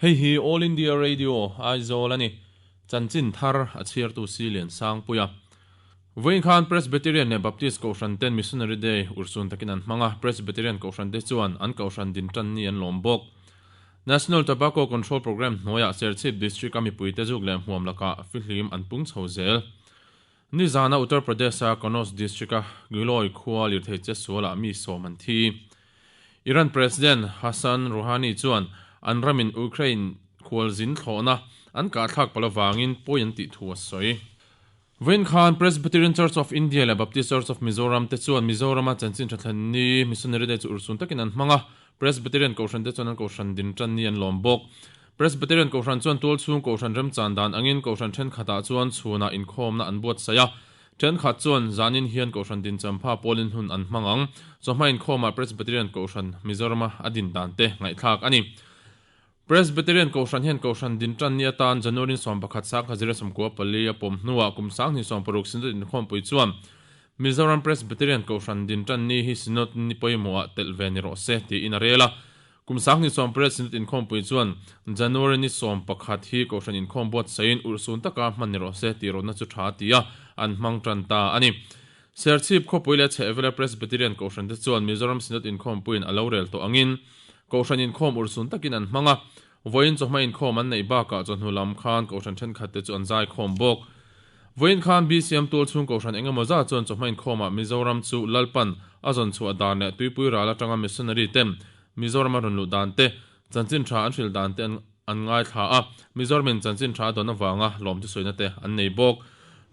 Hei hi All India Radio, Aizawl a ni. Chanchin thar a chhiartu si Lian Sangpuia. Vawiin khan Presbyterian leh Baptist Kohhran ten Missionary Day urhsun takin an hmang a, Presbyterian Kohhran te chuan an Kohhran din tan ni an lawm bawk. National Tobacco Control Programme hnuaiah Serchhip District-a mipuite zuk leh hmuam lakah fihlim an pung chho zel. Nizana Uttar Pradesh-a Kannauj District-a Giloi khua lirthei chetsualah mi sawm an thi. Iran President Hassan Rouhani chuan an ramin Ukraine khualzin thlawhna an kahthlak palh avangin pawi an tih thu a sawi. Vawiin khan Presbyterian Church of India leh Baptist Church of Mizoram te chuan Mizorama chanchin tha thlen ni Missionary Day chu urhsun takin an hmang a, Presbyterian Kohhran te chuan an Kohhran din tan ni an lawm bawk. Presbyterian Kohhran chuan tualchhung Kohhran remchan dan angin Kohhran thenkhatah chuan chhunah inkhawmna an buatsaih a, thenkhat chuan zanin hian Kohhran din champha pawlin hun an hmang ang. Chawhma inkhawmah Presbyterian Kohhran Mizorama a din dan te ngaihthlak a ni. Presbyterian Kohhran hian Kohhran din tan ni atan January 11 1994 a pawm hnuah kum 2016 Synod inkhawmpui chuan Mizoram Presbyterian Kohhran din tan ni hi Synod ni pawimawhah telh ve ni rawh se tiin a rel a. Kum 2018 Synod inkhawmpui chuan January ni 11 hi Kohhran inkhawm buatsaihin urhsun taka hman ni rawh se tih rawtna chu tha a ti a, an hmang tan ta a ni. Serchhip khawpui leh chhehvela Presbyterian Kohhran te chuan Mizoram Synod inkhawmpuiin a lo rel tawh angin Kohhran inkhawm urhsun takin an hmang a, vawiin chawhma inkhawm an neih bakah chawhnu lam khan Kohhran thenkhat te chu an zaikhawm bawk. Vawiin khan BCM tual chhung Kohhran engemaw zat chuan chawhma inkhawmah Mizoram chu Lalpan a zawn chhuah dan leh tuipui ral atanga missionary ten Mizoram a rawn luh dan te, chanchin tha an hrilh dan te an ngaithla a, Mizoramin chanchin tha a dawn avanga lawmthu sawina te an nei bawk.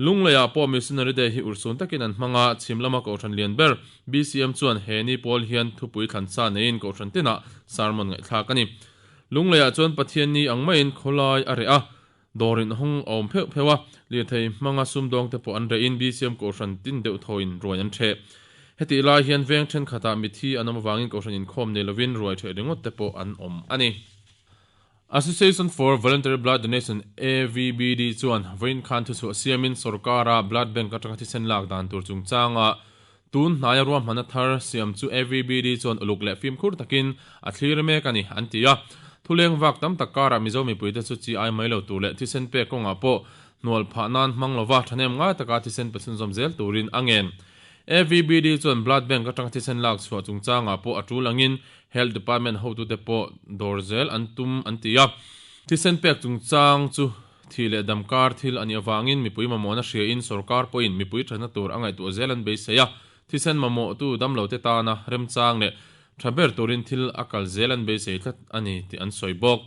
Lungleiah pawh Missionary Day hi urhsun takin an hmang a, chhim lama Kohhran lian ber BCM chuan he ni pawl hian thupui thlansa neiin Kohhran tinah sermon ngaihthlak a ni. Lungleiah chuan Pathian ni ang maiin khawlai a reh a, dawr inhawng a awm pheuh pheuh a, lirthei hmanga sumdawngte pawh an rehin BCM Kohhran tin deuh thawin ruai an ṭheh. Hetih lai hian veng ṭhenkhatah mithi an awm avangin Kohhran inkhawm nei lovin ruai ṭheh ringawt te pawh an awm a ni. Association for Voluntary Blood Donation, AVBD, chuan vawiin khan thuchhuah siamin sorkara blood bank atanga thisen lak dan tur chungchanga tun hnaia ruahmanna thar siam chu AVBD chuan uluk leh fimkhur takin a thlir mek a ni, an ti a. Thuleng vak tam tak karah Mizo mipuite chu chi ai mai lo tur leh thisen pek kawngah pawh hnual phah nan hmang lova thahnem ngai taka thisen pe chhunzawm zel turin a ngen. AVBD chuan blood bank atanga thisen lak chhuah chungchangah pawh a tul angin Health Department hotute pawh dawr zel an tum an ti a, thisen pek chungchang chu thih leh damkar thil a nih avangin mipui mamawhna hriain sorkar pawhin mipui thatna tur a ngaihtuah zel an beisei a, thisen mamawhtu damlote tana remchang leh tha ber turin thil a kal zel an beisei tlat a ni tih an sawi bawk.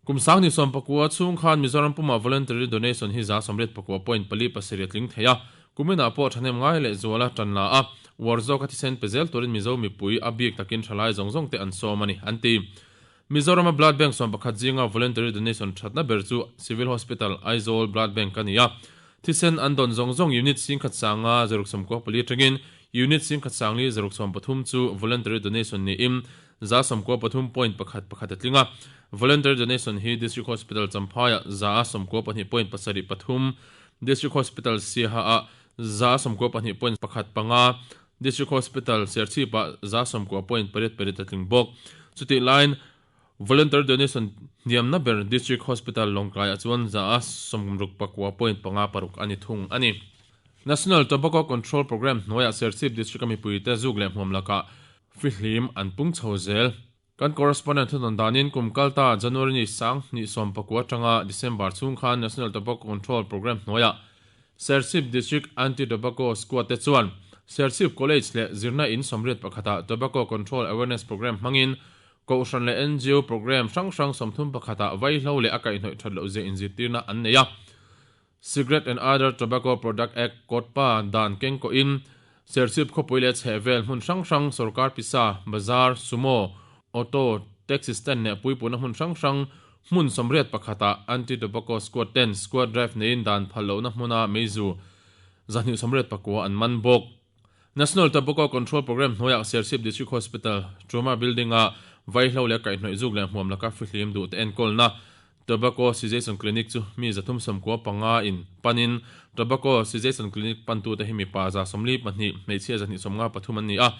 Kum 2019 chhung khan Mizoram pumah voluntary donation hi 94.47 a tling thei a, kuminah pawh thahnem ngai leh zuala tan la a, uar zawka thisen pe zel turin Mizo mipui a bik takin thalai zawng zawng te an sawm a ni, an ti. Mizorama Blood Bank 11 zinga voluntary donation thatna ber chu Civil Hospital, Aizawl Blood Bank a ni a, thisen an dawn zawng zawng unit 10,500 64 atangin unit 10,473 chu voluntary donation niin 93.11 a tling a. Voluntary donation hi District Hospital Champhaiah 92.73, District Hospital Siaha-ah 92.15, District Hospital Serchhipah 90.88 a tling bawk. Chutih laiin Voluntary donation hniamna ber District Hospital Lawngtlaiah chuan 69.56 a ni thung a ni. National Tobacco Control Programme hnuaiah Serchhip District-a mipuite zuk leh hmuam lakah Fihlim an pung chho zel. Kan correspondent thunawn danin kum kalta January ni 2019 atanga December chhung khan National Tobacco Control Programme hnuaiah Serchhip District Anti-Tobacco Squad te chuan Serchhip College leh zirna in 81ah Tobacco Control Awareness Programme hmangin Kohhran leh NGO programme hrang hrang 31 ah vaihlo leh a kaihhnawih that loh zia inzirtirna an nei a. Cigarette and Other Tobacco Product Act kawtpa dan keng kawhin Serchhip khawpui leh chhehvel hmun hrang hrang sorkar pisa, bazar, sumo, auto, taxi stand leh puipuna hmun hrang hrang hmun 81 ah Anti-Tobacco Squad ten squad drive neiin dan phal lohna hmuna meizu 289 an man bawk. National Tobacco Control Programme hnuaiah Serchhip District Hospital Trauma Building-a vaihlo leh kaihhnawih zuk leh hmuam laka fihlim duhte enkawlna Tobacco Cessation Clinic chu mi 395 in panin Tobacco Cessation Clinic pantute hi mipa 42, hmeichhia 253 an ni a.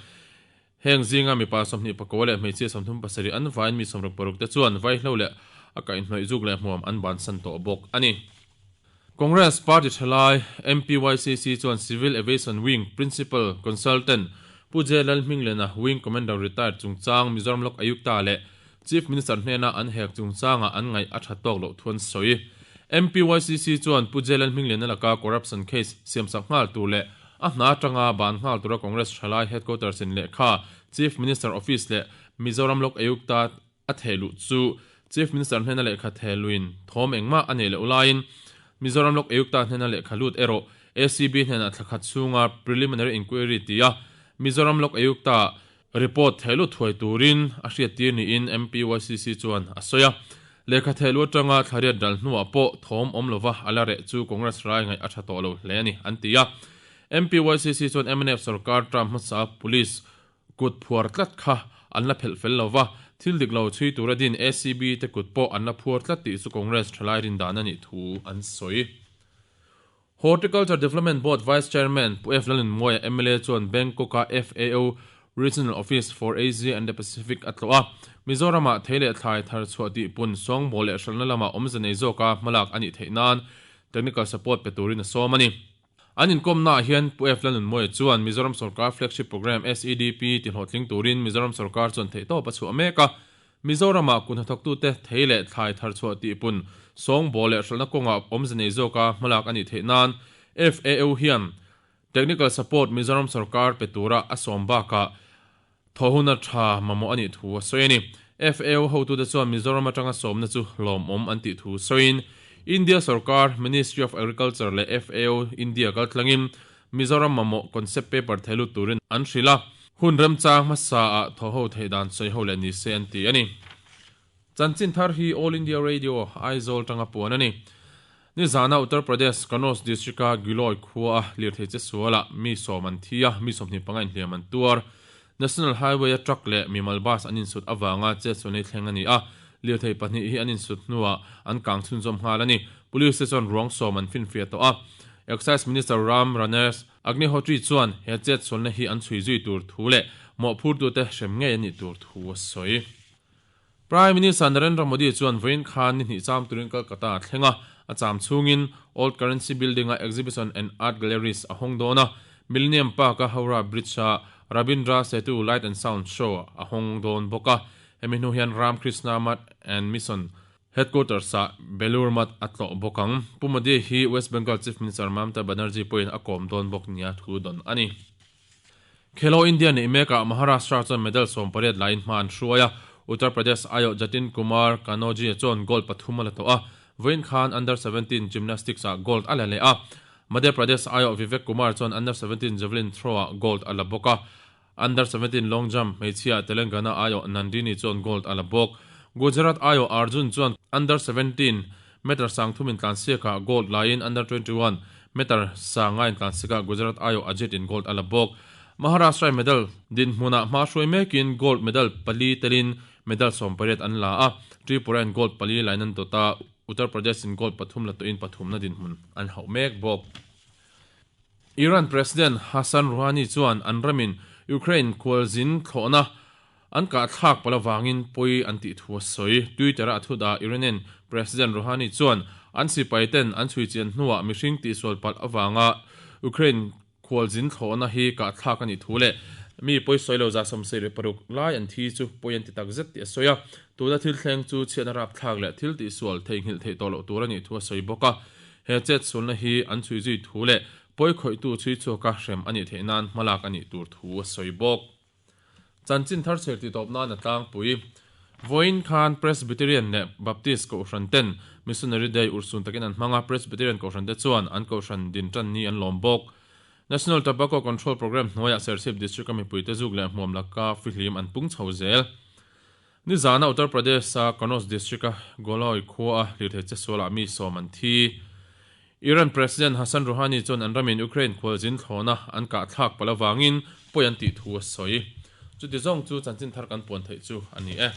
Heng zinga mipa 29 leh hmeichhia 37 an vaiin mi 66 te chuan vaihlo leh A kaihhnawih zuk leh hmuam an bansan tawh bawk a ni. Congress party thalai MPYCC chuan Civil Aviation Wing Principal Consultant Pu J Lalhminglena Wing Commander Retired chungchang Mizoram Lok Ayukta leh Chief Minister hnena an hek chungchangah an ngaih a tha tawk loh thu an sawi. MPYCC chuan Pu J Lalhminglena laka corruption case siamsak nghal tur leh a hna atanga ban nghal tura Congress thalai Headquarters in lehkha Chief Minister Office leh Mizoram Lok Ayukta A theh luh chu Chief Minister hnena lehkha theh luin thawm engmah a neih loh laiin Mizoram Lok Ayukta hnena lehkha lut erawh ACB hnenah thla khat chhunga Preliminary Inquiry tia Mizoram Lok Ayukta report theh lut thuai turin a hriattir niin MPYCC chuan a sawi a. Lehkha theh luh atanga thla riat ral hnuah pawh thawm awm lova a la reh chu Congress rai ngaih a tha tawh lo hle a ni an ti a. MPYCC chuan mnf sorkar term hmasa Police Kut phuar tlat kha an la phelh fel lo va, thil dik lo chhui tura din ACB te kut pawh an la phuar tlat tih chu Congress thalai rindan a nih thu an sawi. Horticulture Development Board Vice Chairman Pu F Lalnunmuaia mla chuan Bangkok-a FAO Regional Office for Asia and the Pacific a tlawh a, Mizoramah thei leh thlai thar chhuah tihpun sawngbawl leh hralhna lamah awmze nei zawka hmalak a nih theih nan technical support pe turin a sawm a ni. An inkawmnaah hian Pu F Lalnunmawia chuan Mizoram sawrkar flagship programme SEDP tihlawhtling turin Mizoram sawrkar chuan theihtawp a chhuah mek a. Mizoramah kut hnathawktute thei leh thlai tharchhuah tihpun sawngbawl leh hralhna kawngah awmze nei zawka hmalak a nih theih nan FAO hian technical support Mizoram sawrkar pe tura a sawm bakah Thaw huna tha mamawh a nih thu a sawi a ni. FAO hotute chuan Mizoram atanga sawmna chu lawmawm an tih thu sawiin, India sorkar, Ministry of Agriculture leh FAO India kaltlangin Mizoram mamawh concept paper theilut turin an hrilh a, hun remchang hmasa ah thaw ho theih dan sawi ho leh ni se an ti a ni. Chanchin thar hi All India Radio, Aizawl tanga puan a ni. Nizana Uttar Pradesh, Kannauj district-a Giloi khua a lirthei che sualah mi sawm an thi a, mi 25 inhliam an tuar. National Highway-a truck leh mimal bus an insut avanga chetsualna hi thleng a ni a, lirthei pahnih hi an insut hnuah an kang chhunzawm nghal a ni. Police te chuan ruang sawm an finfiah tawh a. Excise Minister Ram Ranesh Agnihotri chuan he chetsualna hi an chhui zui tur thu leh mawhphurtute hrem ngei a nih tur thu a sawi. Prime Minister Narendra Modi chuan vawiin khan ni hnih cham turin Kolkata a thleng a, a cham chhungin Old Currency Building-a Exhibition and Art Galleries a hawng dawn a, Millennium Park-a Howrah Bridge-a Rabindra Setu Light and Sound Show a hawng dawn bawk a. Hemi hnu hian Ramkrishna Math and Mission Headquarters-ah Belur Math a tlawh bawk ang. Pu Modi hi West Bengal Chief Minister Mamta Banerjee pawhin a kawm dawn bawk nia thu dawn a ni. Khelo India neih mekah Maharashtra chuan medal 18 laiin hma an hruai a, Uttar Pradesh aiawh Jatin Kumar Kanojia chuan gold pathum a la tawh a, vawiin khan Under 17 Gymnastics ah gold a la leh a. Madhya Pradesh aiawh Vivek Kumar chuan Under 17 Javelin Throw ah gold a la bawk a. Under 17 Long Jump hmeichhia Telangana aiawh Nandini chuan gold a la bawk. Gujarat aiawh Arjun chuan Under 17 Meter sang thum intlansiakah gold laiin Under 21 meter sanga intlansiakah Gujarat aiawh Ajit in gold a la bawk. Maharashtra medal dinhmunah hma hruai mekin gold medal pali telin medal 18 an la a, Tripura in gold pali lain an dawt a, Uttar Pradesh in gold pathum la tawhin pathumna dinhmun an hauh mek bawk. Iran President Hassan Rouhani chuan an ramin Ukraine khualzin thlawhna An kahthlak palh avangin pawi an tih thu a sawi. Twitter-a a thut ah Iranian President Rouhani chuan an sipaiten an chhui chian hnuah mihring tihsual palh avanga Ukraine khualzin thlawhna hi kahthlak a nih thu leh mi pawi sawi lo 76 lai an thi chu pawi an ti tak zet tih a sawi a. Tuna thil thleng chu chhiatna rapthlak leh thil tihsual theihnghilh theih tawh loh tur a nih thu a sawi bawk a. He chetsualna hi an chhui zui thu leh pawi khawihtu chhui chhuaka hrem a nih theih nan hmalak a nih tur thu a sawi bawk. Chanchin thar chher tih tawp nan a tlangpui. Vawiin khan Presbyterian leh Baptist Kohhran ten Missionary Day urhsun takin an hmang a, Presbyterian Kohhran te chuan an Kohhran din tan ni an lawm bawk. National Tobacco Control Programme hnuaiah Serchhip District-a mipuite zuk leh hmuam laka fihlim an pung chho zel. Nizana Uttar Pradesh-a Kannauj District-a Goloi khua-a lirthei chesualah mi sawm an thi. Iran President Hassan Rouhani chuan an ramin Ukraine khualzin thlawhna an kahthlak palh avangin pawi an tih thu a sawi. Chuti zawng chu chanchin thar kan puan theih chu a ni e.